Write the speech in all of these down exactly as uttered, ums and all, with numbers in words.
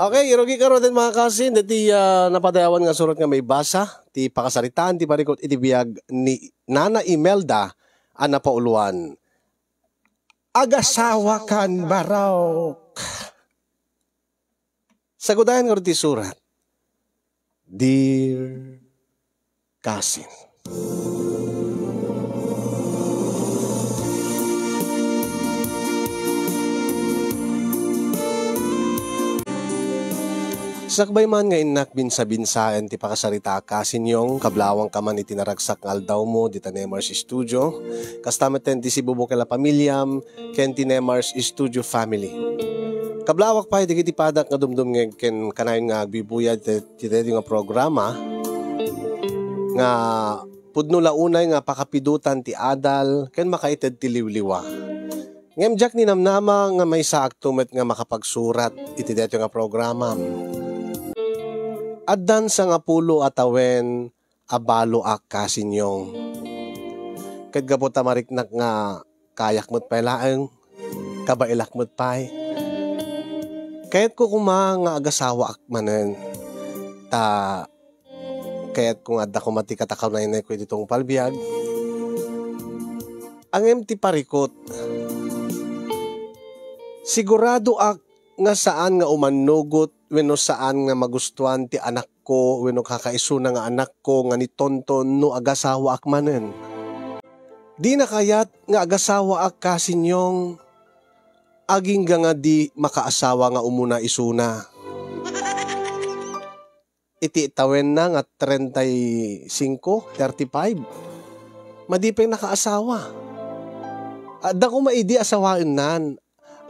Okay, irugi ka rin, mga kasin, dati, ah, napadayawan nga surat nga maibasa, ti pakasaritaan ti parikot iti biag ni Nana Imelda a napauloan. Agasawa kan barok. Sagudayan nga ti surat. Dear Kasin. Sakbay man nga innak binsa-binsaen ti pakasarita a Kasin Yong, kablawang ka man iti naragsak nga aldawmo dita Nemars Studio. Kasta met ti sibubukel a pamiliam ken ti Nemars Studio family. Kablawak pay dagiti padak nga dumdumngeg ken kanayon nga agbibuyad ti, ti daytoy nga programa nga pudno la unay nga pakapidotan ti adal ken makaited ti liwliwa. Ngem diak ninamnama nga maysaakto met nga makapagsurat iti daytoy nga programam. Addan sangapulo a tawen a baloak, Kasin Yong. Ket gapu ta mariknak nga kayak met pay laeng, kabaelak met pay. Kayatko koma nga agasawaak manen, ta kayatko nga adda koma ti katakawnayko iti tungpal biag. Ngem ti parikot, siguradoak nga saan nga umannugot wenno saan nga magustuan ti anakko wenno kakaisuna nga anakko nga ni Tonton no agasawaak manen. Dina kayat nga agasawaak, Kasin Yong, agingga nga di makaasawa nga umuna isuna. Iti tawenna nga treinta y cinco, thirty-five, madi pay nakaasawa. Adda koma idi asawaennan,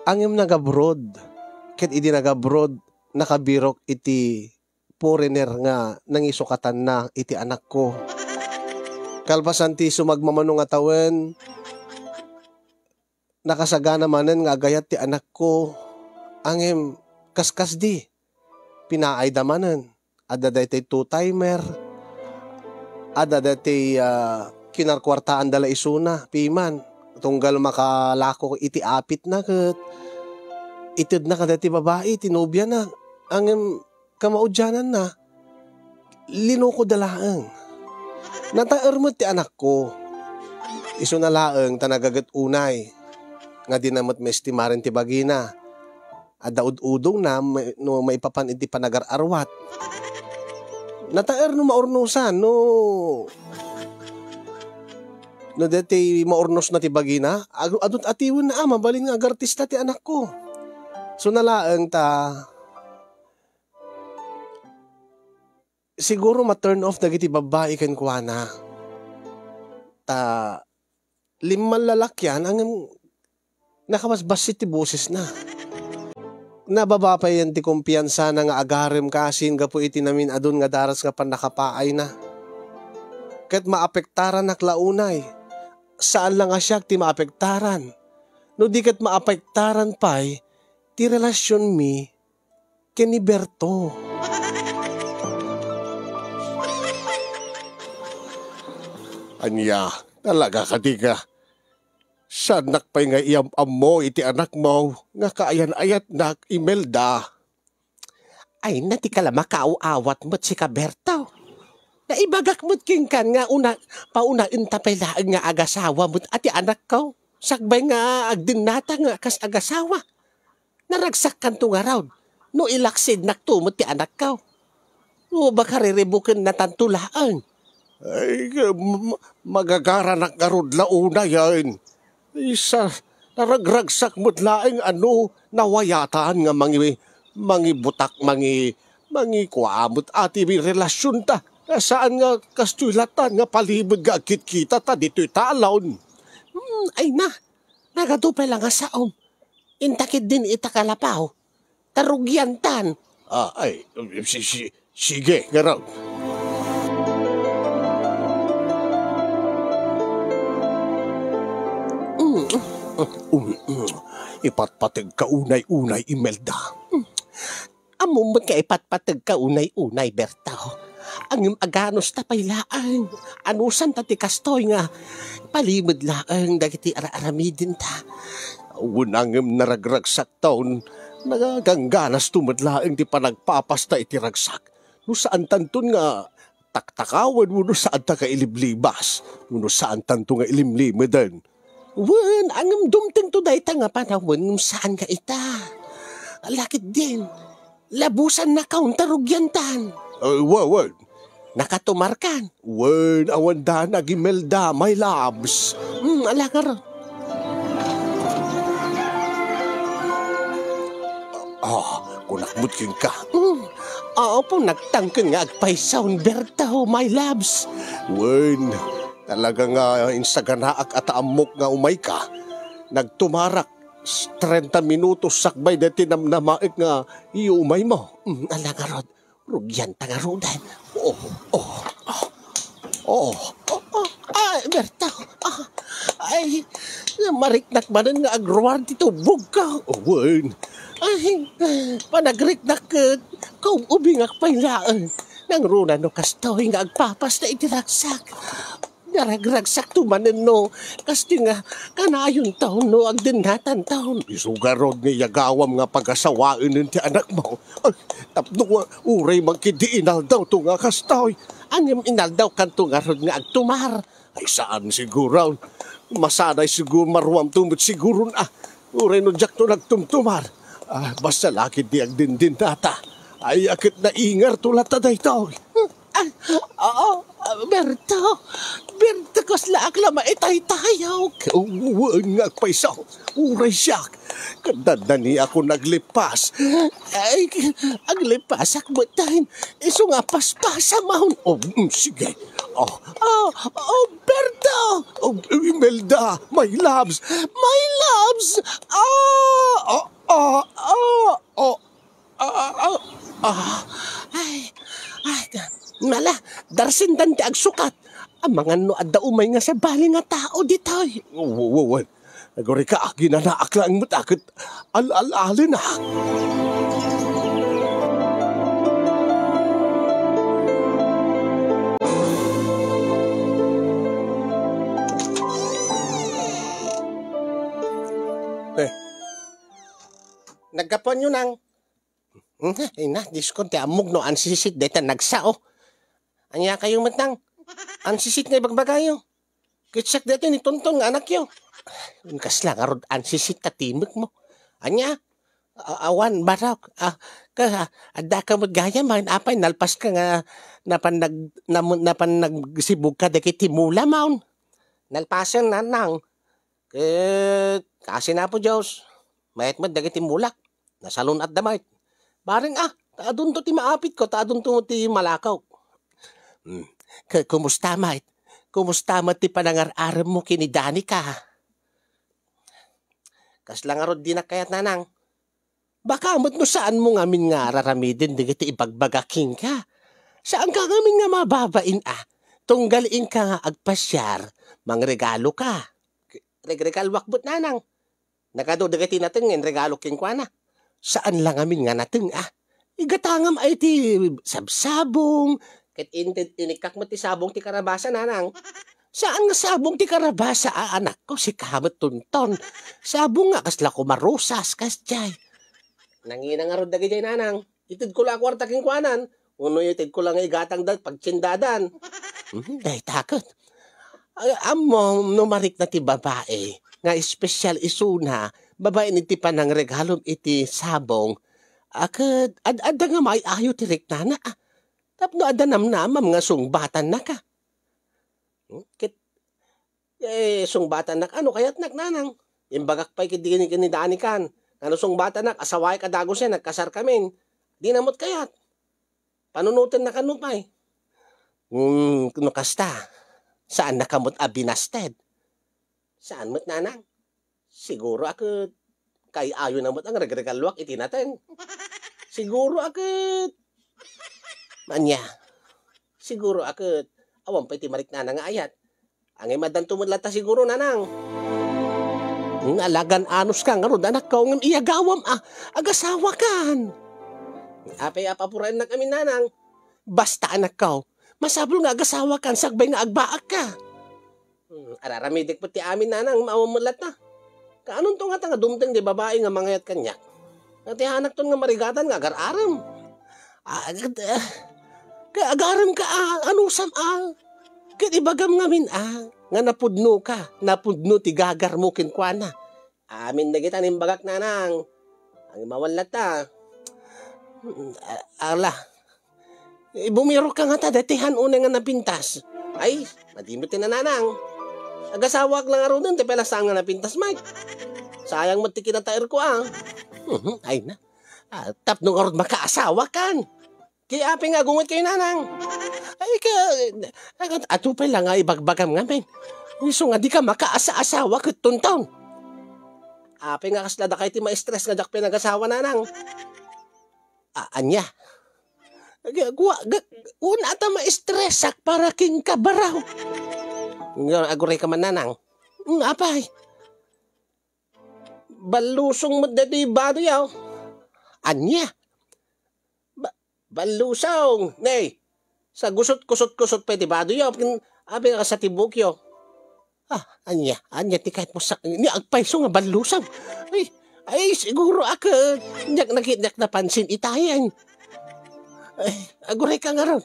ngem nagabroad. Ket idi nagabroad, nakabirok iti foreigner nga nangisukatanna iti anakko. Kalpasan ti sumagmamano nga tawen, nakasagana manen nga agayat ti anakko, ngem kaskasdi, pinaayda manen. Adda daytoy two-timer, adda daytoy, ah, kinarkuartaanda la isuna, piman. Tunggal makalako iti apitna ket itedna kadaytoy babai ti nobiana. Ngem kamaudiananna, linukoda laeng. Nataer met ti anakko. Isuna laeng ta nagaget unay nga dina met maestimaren ti bagina. Adda ud-udongna ma-, no maipapan iti panagar-arwat. Nataer no maurnosan, no, no daytoy maurnosna ti bagina, adu-, adut atiwenna a mabalin nga agartista ti anakko. Isuna laeng ta siguro ma-turn off dagiti babbai kenkuana. Ta limman lalakian, ngem nakabasbassit ti bosesna. Nababa pay ti kumpiansana nga agarem, Kasin, gapu iti namin-adun nga daras nga pannakapaayna. Ket maapektaranak la unay. Saan la nga siak ti maapektaran. No di ket maapektaran pay ti relasionmi ken ni Berto. Ania, talaga kadi nga saannak pay nga iyam-ammo iti anakmo nga kaayan-ayatnak, Imelda? Ay, na ti kala makaaw-awat met sika, Berto. Naibagak met kenkan nga una, paunaenta pay laeng nga agasawa met a ti anakko. Sakbay nga agdennata nga kas agasawa. Naragsakkanto ngarud no ilaksidnakto met ti anakko. O baka riribukennatanto laeng. Ay, ma-, ma-, magagaranak ngarud la unayen. Isa, naragragsak met laeng a no nawayatan nga mangi-, mangibutak, mangi-, mangikua met a ti relasionta. Saan nga kastoy latan nga palimed nga agkitkita ta ditoy talon. Hmm, ay na, nagadu pay la nga saom. Intakid din ita kalapaw. Tarugiantan. Ah, ay, si, si, sige, ngarud. Mm, mm, mm. Ipatpateg ka unay-unay, Imelda. Mm. Ammom met nga ipatpateg ka unay-unay, Berto. Ngem aganos ta pay laeng. Anusan ta ti kastoy nga palimed laeng dagiti ar-aramidenta. Wen, ngem naragragsakton, Nagagangganas to met laeng ti panagpapasta iti ragsak. No saantanton nga taktakawen wenno saanta nga iliblibas, wenno saantanto nga ilimlimeden. Wen, ngem dumtengto dayta nga panawen ngem saan nga ita. Lakit din, labusannak ta rugiantan. Eh, wen, wen. Nakatumarkan. Wen, awan da nag-Imelda, my loves. Hmm, ala ngarud. Ah, kunak met kenka. Hmm, apo, nagtangken nga agpaysaon, Berto, my loves. Wen, talaga nga insaganaak a ta ammok nga umayka. Nagtumarak s-, trenta minutos sakbay daytoy namnamaek nga iumaymo. Hmm, ala ngarud. Rugianta ngaruden. Oh, oh, oh. Oh, oh, oh. Ay, Berto. Ah, ay, mariknak manen nga agruar ti tubbogko. Oh, wen. Ay, panagriknak ket kaub-ubingak pay laeng. Nangruna no kastoy nga agpapasta iti ragsak. Naragragsakto manen no, kastoy nga kanayonto no agdennatanto. Isu ngarud nga iyagawam nga pagasawaenen ti anakmo. Ay, tapno nga uray man ketdi inaldawto nga kastoy. Aniam inaldawkanto ngarud nga agtumar? Ay, saan siguro. Masanay siguro, maruamto met siguron a. Uray no diakto nagtumtumar. Ah, basta lakit di agdindindata. Ay, a ket naingarto latta daytoy. Ah, oo, ah, Berto. Berto, kaslaak la maitaytayog. Wen nga agpayso. Uray siak. Kadadaniakon aglipas. Ay, aglipasak met tayen. Isu nga paspasam. Oh, mm, sige. Oh, oh, oh, Berto. Oh, Imelda, my loves. My loves. Ah, ah, ah, ah, oh. Ah, ah, ah. Ay, ay, ala, darsendan ti agsukat. Amangan no adda umay nga sabali nga tao ditoy. Wa-, wa-, wa-, nagurika, aginanaak laeng met a ket al-al-alenak. Eh. Naggapuanyo, Nang? Hmm, ay na, Diyos ko, ti ammok no ansisit dayta nagsao. Ania kayo met, Nang? Ansisit nga ibagbagayo. Ket siak daytoy ni Tonton nga anakyo. Kasla ngarud ansisit ta timekmo. Ania? A-, awan, barok. Ah, ka, adda ka met gayam, apay, nalpas ka nga napan nag-, nam-, napan nagsibug ka dagiti mula, maun? Nalpasen, Nang. Ket kaasi ni Apo Dios, mayat met dagiti mulak, nasalun-atda met. Bareng a, ta adunto ti maapitko, ta adunto ti malakaw. Hmm. Ke-, kumusta met? Kumusta met ti panangar-aremmo ken ni Danica? Kasla ngarud dinak kayat, Nanang. Baka met no saanmo ngamin nga raramiden dagiti ibagbagak kenka. Saanka ngamin nga mababain a, tunggal inka nga agpasiar, mangregaloka. Regregaluak met, Nanang. Nagadu dagiti nateng nga inregalo kenkuana. Saan la ngamin nga nateng a. Igatangam ay ti sabsabong, ket inted-, inikkak met ti sabong ti karabasa, Nanang. Saan nga sabong ti karabasa a, anakko, sika met, Tonton. Sabong nga kasla kumarusas, kasdiay. Nangina ngarud dagidiay, Nanang. Itedko la a kuarta kenkuanan, wenno itedko la nga igatangda pagtiendadan. Hmm, dayta ket. Ay, ammo no marikna ti babae nga espesyal isuna babaen iti panangregalom iti sabong, a, ket ad-, adda nga maay-ayo ti riknana, a, tapno adda namnamam nga sungbatannaka. Hmm, ket, eh, sungbatannak, ano kayatnak, Nanang? Imbagak pay ket di ni, ni Danican, nga no sungbatannak, asawaek a dagusen, nagkasarkamin. Dina met kayat. Panunotennak, ano pay? Hmm, no kasta, saannaka met a binasted. Saan met, Nanang? Siguro a ket kaay-ayona met a nga regregaluak iti nateng. Siguro a ket, ania? Siguro a ket awan pay ti mariknana nga ayat. Ngem addanto met latta siguro, Nanang. Nga alagan anos ka ngarud, anakko, ngem iyagawam a agasawakan. Apay a papuraennak amin, Nanang? Basta, anakko, masapul nga agasawakan sakbay nga agbaakka. Hmm, araramidek met ti amin, Nanang, maawan met latta. Kaanonto ngata nga dumteng ti babai nga mangayat kaniak? Natihanakton nga marigatan nga agar-arem. Ah, ket, ah, ka-, agarem ka, ah, anusam, ah. Ket ibagam ngamin, ah, nga napudno ka, napudno ti gagarmo kenkuana. Amin dagita nimbagak, nanang. Ang imawan latta. Mm, a-, ala. Eh, bumiro ka nga ta, daytoy han unay nga napintas. Ay, madi met ti nanang. Agasawak lang aruden, ti pay la saan nga napintas, Mike. Sayang met ti kinataerko, ah. Mhm, ay na. Ah, tapno ngarud makaasawa kan. Ti apay nga agunget kayo, nanang? Ay, ka, adu pay la nga ibagbagam ngamin. Isu nga di ka makaasa-asawa ket tunton. Apay nga kasla dakay ti ma-stress nga diak pinagasawa, nanang? A-, ania? Ga-, gua-, ga-, una ta ma-stressak para kenka, baraw. Nga, aguray ka man, nanang. Mm, apay? Ballusong met daytoy badoyo. Ania? Ba-, ballusong, ne. Sa gusot-kusot-kusot pay ti badoyo. Apin, apin nga sa tibukyo. Ah, ania, ania ti kayat mo sa, ni agpayso nga ballusong. Ay, ay, siguro ako, diak nakit-, diak napansin itayen. Ay, aguray ka ngarud.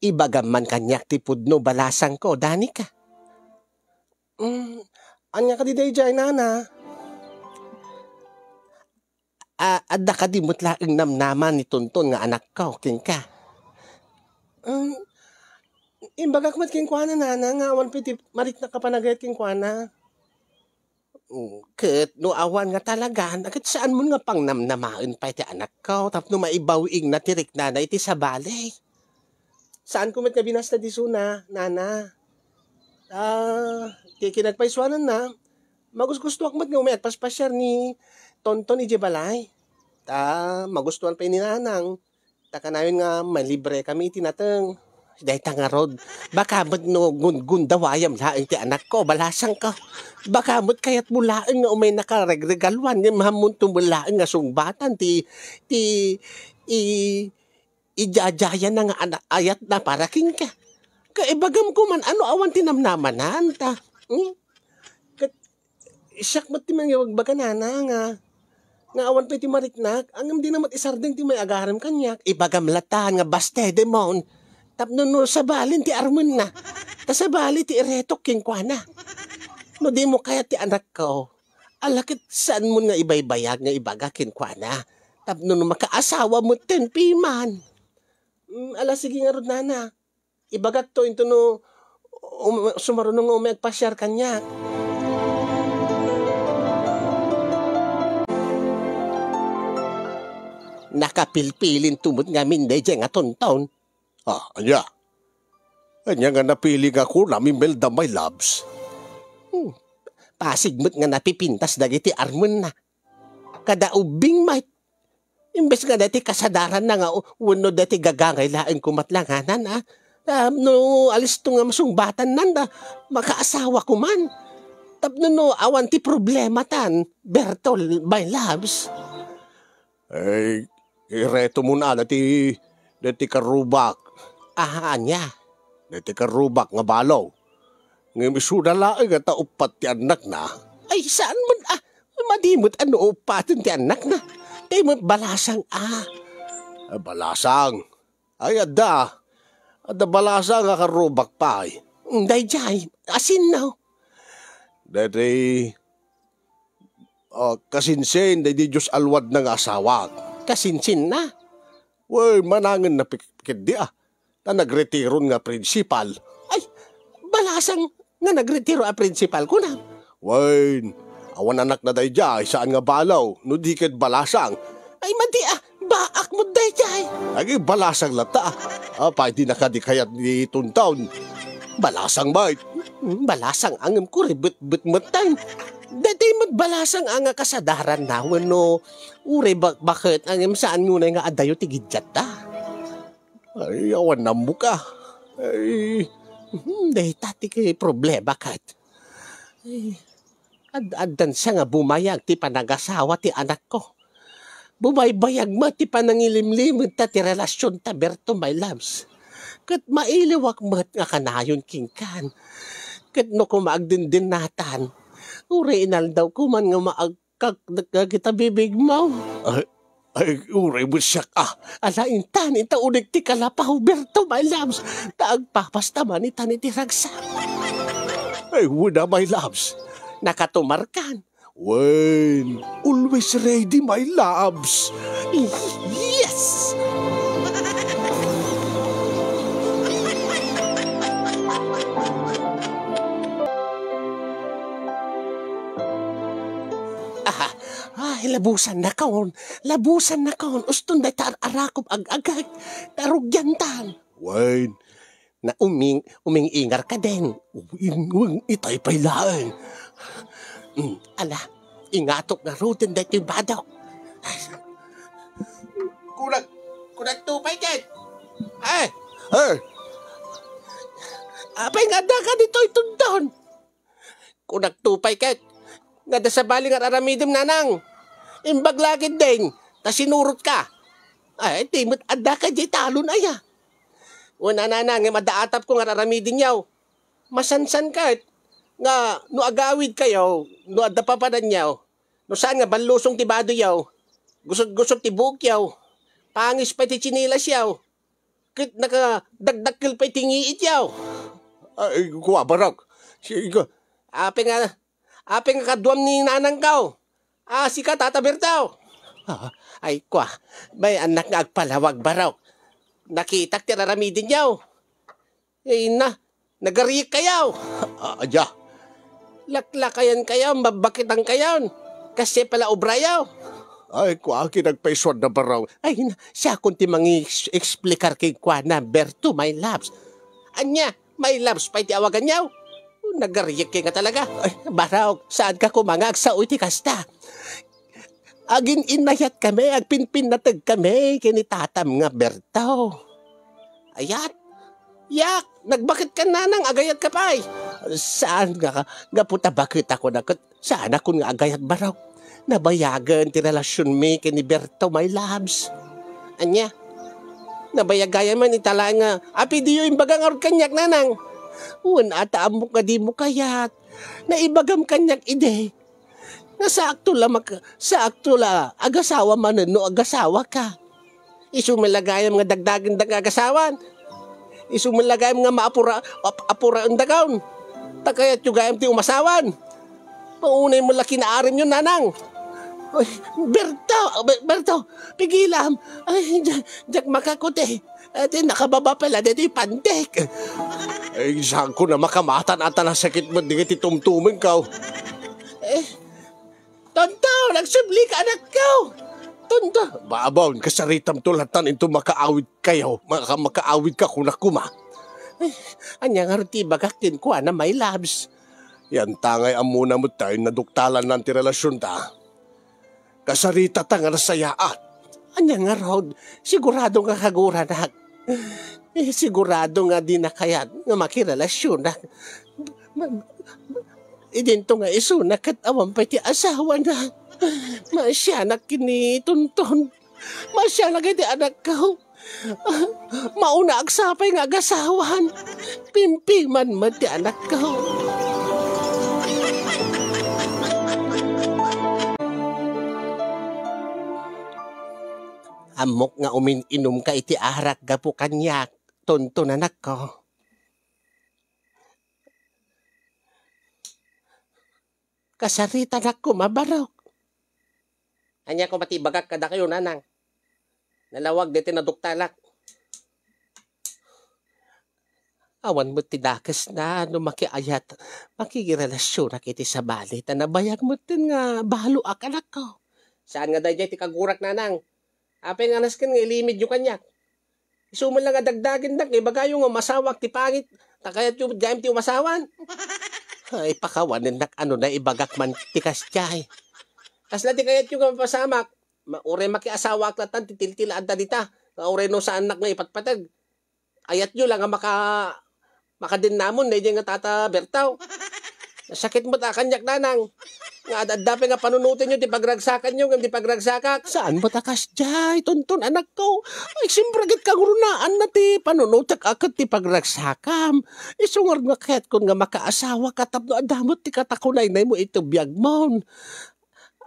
Ibagam man kaniak ti pudno, balasangko, Danica. Mm, ania kadi daydiay, nana? A-, adda kadi met laeng namnama ni Tonton nga anakko kenka? Mm, imbagak met kenkuana, nana, nga awan pay ti mariknak a panagayat kenkuana. Mm, ket no awan nga talaga, ket saan mon nga pangnamnamaen pay ti anakko tapno maibawiingna ti riknana iti sabali. Saanko met nga binasta ti isuna, nana. Ah, ti kinagpaysuananna, magusgustoak met nga umay agpaspasiar ni Tonton idiay balay. Ta magustuan pay ni nanang. Ta kanayon nga malibre kami iti nateng. Dayta ngarud, baka met no gun-, gundawayam laeng ti anakko, balasangko. Baka met kayatmo laeng nga umay nakaregregaluan, ngem hammonto met laeng nga sungbatan ti, ti, i-, idiadiayna nga ana-, ayatna para kenka. Kaibagamko man, ano awan ti namnamanan ta? Hmm? Ket siak met ti mangibagbaga, nana, nga, nga awan pay ti mariknak, ngem dina met isardeng ti may agarem kaniak. Ibagam latta nga bastedemon. Tapno no sabalin ti armenna, ta sabali ti iretok kenkuana. No dimo kayat ti anakko, ala ket saan mon nga ibaybayag nga ibaga kenkuana. Tapno no makaasawa metten piman. Mm, ala, sige ngarud, nana. Ibagakto intono um-, sumaruno nga umay agpasiar kaniak. Nakapilpilinto met ngamin daydiay nga Tonton. Ah, ania? Ania nga napili nga kunam, Imelda, my loves? Hmm. Pasig met nga napipintas dagiti armenna. Kada ubbing met. Imbes nga daytoy kasadaranna nga u-, wenno daytoy gagangay laeng koma ti langanan, a. Ah, no alisto nga masungbatannan, a, makaasawa koman. Tapno no awan ti problematan, Bertol, my loves. Ay, ireto mon ala ti, daytoy karrubak. Aha, ania? Daytoy karrubak nga balo. Ngem isuda laeng a ta uppat ti annakna. Ay, saan man, a, madi met a no uppaten ti annakna. Tay met balasang, a. Ah, balasang. Ay, adda. Adda balasang a karrubak pay. Mm, daydiay, asinna? Daydiay, ah, kasinsin, daydiay Dios alwadna nga asawak. Kasinsinna? Wen, manangenna pik-, ketdi, a. Ta nagretiron nga prinsipal. Ay, balasang nga nagretiro a prinsipal, kunam? Wen, awan annakna daydiay, saan nga balo, no di ket balasang. Ay, madi, a, baak met daydiay. Agi, balasang latta, a. Apay, dina kadi kayat ni Tonton? Balasang met. Hmm, balasang, ngem kuribetbet metten. Daytoy met balasang a nga kasadaranna wenno uray bakbaket, ngem saan ngunay nga adayo ti giddiatta. Ay, awan ammok, a. Ay. Hmm, dayta ti ki-, problema ket. Ay, ad-, addan sa nga bumayag ti panagasawa ti anakko. Bumaybayag met ti panangilimlimedta ti relasionta, Berto, my loves. ket mailiwak met nga kanayon kenkan. Ket no koma agdindinatan, uray inaldaw ko man nga maagkak dagita bibigmo. Ay, ay, uray met siak, ah. Ala, intan, inta unig ti kalapaw, Berto, my loves, ta agpapasta man itan iti ragsak. Ay, wada, my loves. Nakatumarkan. Wen, always ready, my loves. Yes! Ah, ay, labusannakon. Labusannakon. Uston dayta ar-arakop ag-agek. Tarugiantan. Wen, na uming-, uming-ingar ka den. Uwing-, uwing, itay pay laeng. Mm, ala, ingatok ngaruden daytoy badok. Kunak, kunak tupay ket. Eh, eh. Apay nga adda ka ditoy, Tonton? Kunak tupay ket. Nga adda sabali nga ar-aramidem, nanang. Imbag la ketdin, ta sinurot ka. Ay, di met adda ka diay talon, aya. Wen a, nanang, ngem adda atapko nga ar-aramidenyo. Masansan ket nga no agawidkayo, no adda papadanyo, no saan nga ballusong ti badoyo, gusot-gusot ti buokyo, pangis pay ti tsinelasyo, ket nakadakdakkel pay ti ngiityo. Ay, kua, Barok. Si-, ika- Apay nga, apay nga kaduam ni nanangko? Ah, sika, Tata Berto. Ah, ay, kua, bay-annak nga agpalawag, Barok. Nakitak ti ar-aramidenyo. Eh, na, nagariyekkayo. Ah, adda. Laklakayankayo, mabbakitankayon. Kasdiay pay la obrayo. Ay, kua, kinagpaisuan na, Barok. Ay, na, siakon ti mangi-, explicar kenkuana, Berto, my loves. Ania, my loves pay ti awaganyo? Nagariyek kay nga talaga. Ay, Barok, saanka koma nga agsao iti kasta? Agin-innayatkami, agpinpinnategkami ken ni tatam nga Berto. Ayat? Yak, nagbaket ka, nanang, agayatka pay. Saan nga, gapu ta baketakon a ket saanakon nga agayat, Barok. Nabayagen ti relasionmi ken ni Berto, my loves. Ania? Nabayag gayam man ita laeng nga apidiyo imbaga ngarud kaniak, nanang. Wen a, ta ammok nga dimo kayat. Naibagam kaniak idi nga saakto la mak-, saakto la agasawa manen no agasawaka. Isu met la gayam nga dagdagendak nga agasawan. Isu met la gayam nga maapura-, ap-, apuraendakon. Ta kayatyo gayam ti umasawan. Maunay met la kinaarimyo, nanang. Ay, Berto, Be-, Berto, pigilam. Ay, di-, diak makakuti. Iti nakababa pay la ditoy pantik. Ay, saanko a makamatan a ta nasakit met dagiti tumtumengko. Eh, Tonton, agsubli ka, anakko! Tonton! Babaw, kasaritamto latta inton makaawidkayo, maka-, makaawidka, kunak koma. Eh, ania ngarud ti ibagak kenkuana, my loves? Yantangay ammona met ta naduktalannan ti relasionta. Kasaritata nga nasayaat. Ania ngarud? Sigurado nga kaguranak. Eh, sigurado nga dina kayat nga makirelasionak. Ma-, ma-, idinto nga isuna ket awan pay ti asawana. Maasianak ken ni Tonton. Maasianak iti anakko. Mauna agsapay nga agasawan. Pimpiman met ti anakko. Ammok nga umin-inumka iti arak gapu kaniak, Tonton, anakko. Kasaritanak koma, Barok. Ania koma ti ibagak kadakayo, nanang? Nalawag daytoy naduktalak. Awan met ti dakesna no makiayat, makirelasionak iti sabali, ta nabayag metten nga baloak, anakko. Saan nga daydiay ti kagurak, nanang? Apay nga nasken nga ilimedyo kaniak? Isu met la nga dagdagendak nga ibagayo nga umasawaak ti pangit, ta kayatyo met gayam ti umasawan. Ay, pakawanennak ano na ibagak man ti kasdiay. Kasla ti kayatyo nga mapasamak, ma-, uray makiasawaak latta ti tiltil a adda dita, nga uray no saannak nga ipatpateg. Ayatyo la nga maka-, makadennamon daydiay nga Tata Bertaw. Nasakit met a kaniak, nanang. Nga adda pay nga panunotenyo ti pagragsakanyo ngem ti pagragsakak. Saan met a kasdiay, Tonton, anakko? Ay, siyempre, ket kangrunaan na ti panunotek a ket ti pagragsakam. Isu ngarud nga kayatkon nga makaasawaka tapno adda met ti katakunaynaymo iti biagmon.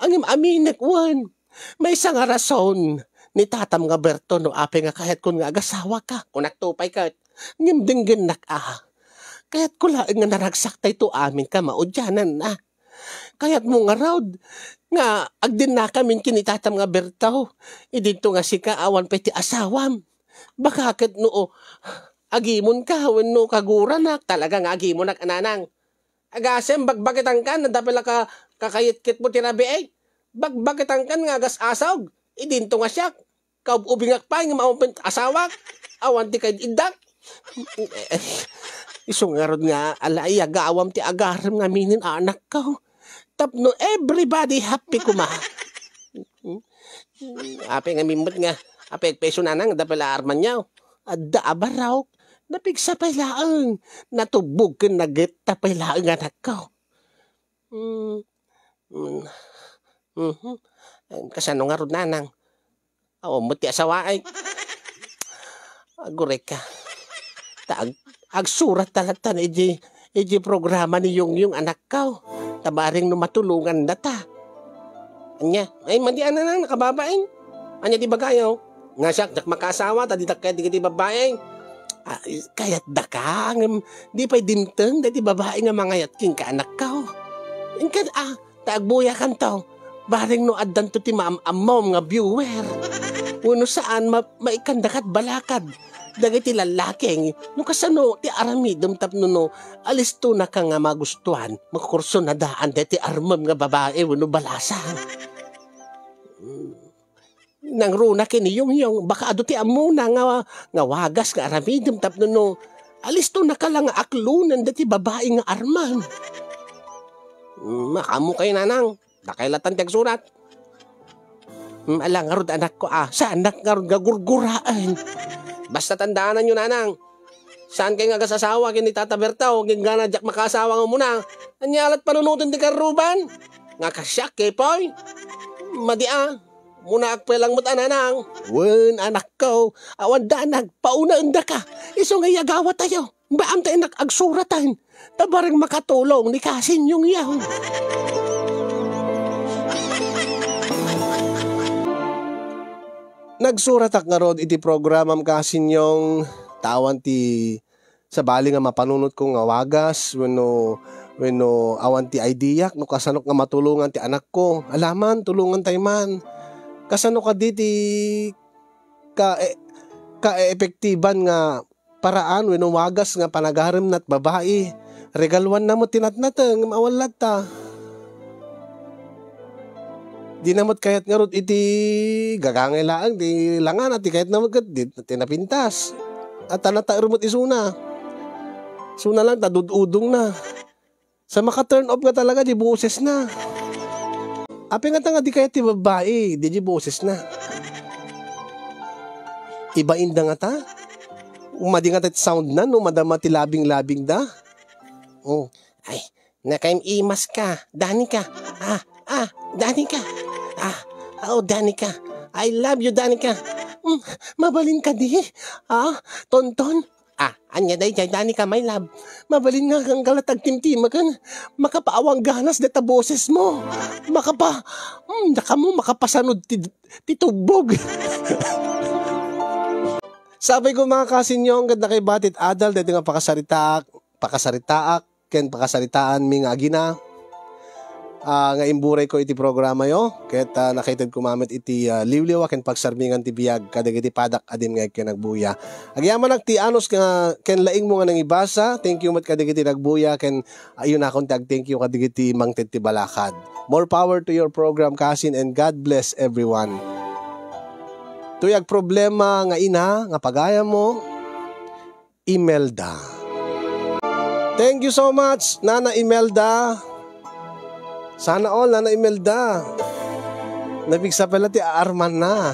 Ngem aminek wen, maysa nga rason ni tatam nga Berto no apay nga kayatkon nga agasawaka. Kunakto pay ket, ngem denggennak a. Kayatko laeng nga naragsak daytoy amin kamaudiananna. Kayatmo ngarud nga agdennakamin ken ni tatam nga Berto, idinto nga sika awan pay ti asawam. Baka ket no agimonka wenno kaguranak, talaga nga agimonak a nanang. Agasem, bakbakitankan, adda pay la ka-, kakayitkitmo ti rabii. Bakbakitankan nga agas-asawg, idinto nga siak. Kaub-ubingak pay nga maupin asawak. Awan ti kaid-iddak. Isu ngarud nga ala, iyagawam ti agarem ngamin, anakko. Tapno everybody happy koma. Apay ngamin met nga, apay agpayso nanang, adda pay la armanyo. Adda a barok. Napigsa pay laeng. Natubbog ken nagetta pay laeng, anakko. Mm. Mm. Mhm. Kasano ngarud, nanang? Awan met ti asawaek. Aguray ka. Ta ag-, agsurat ta latta iti, iti programa ni Yongyong, anakko. Ta bareng no matulongan data. Ania? Ay, madi a nanang, nakababain. Ania ti bagayo? Nga siak, diak makaasawa, ta ditak kayat dagiti babai. Ah, kayat daka, ngem di pay dimteng dagiti babai nga mangayat kenka, anakko. Inkan, ah, ta agbuyakanto. Bareng no addanto ti maam-ammom nga viewer. Wenno saan, ma-, maikkandakat balakad dagiti lallaki, no kasano ti aramidem tapno no alistonaka nga magustuan, makursunadaan dagiti armem nga babai wenno balasan. Nangruna ken ni Yongyong, baka adu ti ammona nga, nga wagas nga aramidem tapno no alistonaka la nga aklonen dagiti babai nga armem. Makaammo kayo, nanang. Dakay latan ti agsurat. Mm, ala ngarud, anakko, ah. Saanak ngarud nga gurguraen. Basta tandaananyo, nanang. Saan kay nga agasasawa ken ni Tata Berto, ginggana diak makaasawa nga umuna. Ania lat panunoten ti karruban? Nga kasiak, Kepoy? Madi a. Munaak pay lang met a, nanang. Wen, anakko. Awan danag, paunaendaka. Isu nga iyagawatayo. Baam ta innak agsuratan, ta bareng makatulong ni Kasin Yongyong. Nagsuratak ngarud iti programam, Kasin Yong, ta awan ti sabali nga mapanunotko nga wagas, wenno, wenno awan ti ideak no kasanok nga matulongan ti anakko. Alaman, tulongantay man. Kasano kadi ti ka-, e-, kaepektiban nga paraan wenno wagas nga panagaremna ti babai. Regaluanna met ti natnateng, ngem awan latta. Dina met kayat ngarud iti gagangay laeng ti langana, ti kayatna met ket di, ti napintas. At ta nataer met isuna. Isuna lang ta dud-udongna. Sa maka-turn off nga talaga di bosesna. Apay ngata nga di kayat ti babbai, di, di bosesna. Iba inda ngata? Madi ngata ti soundna no madama ti labing-labingda? Oh. Ay, nakaim-imaska, Danica. Ah, ah, Danica. Ah, oh, Danica. I love you, Danica. Mm, mabalin kadi? Ah, Tonton? Ah, ania daydiay, Danica, my love? Mabalin nga, anggalat agtimtimaken. Makapaawang ganas deta bosesmo. Makapa-, mm, dakamo, makapasanud ti, ti tubbog. Sapay ko, mga Kasin Yong, ket nakaibati ti adal daytoy nga pakasaritaak, pakasaritaak, ken pakasaritaanmi nga agina, ah, nga imburayko iti programayo, ket, ah, nakaitedko mamet iti, ah, liwliwa ken pagsarmingan ti biag kadagiti padak a dimngeg ken agbuya. Agyamanak ti anus nga ken laingmo nga nangibasa. Thank you met kadagiti nagbuya ken ayunakon ti ag-thank you kadagiti mangted ti balakad. More power to your program, Kasin, and God bless everyone. Toy agproblema nga ina nga pagayammo, Imelda. Thank you so much, Nana Imelda. Sana all, Nana Imelda. Napigsa pala ti aarmanna.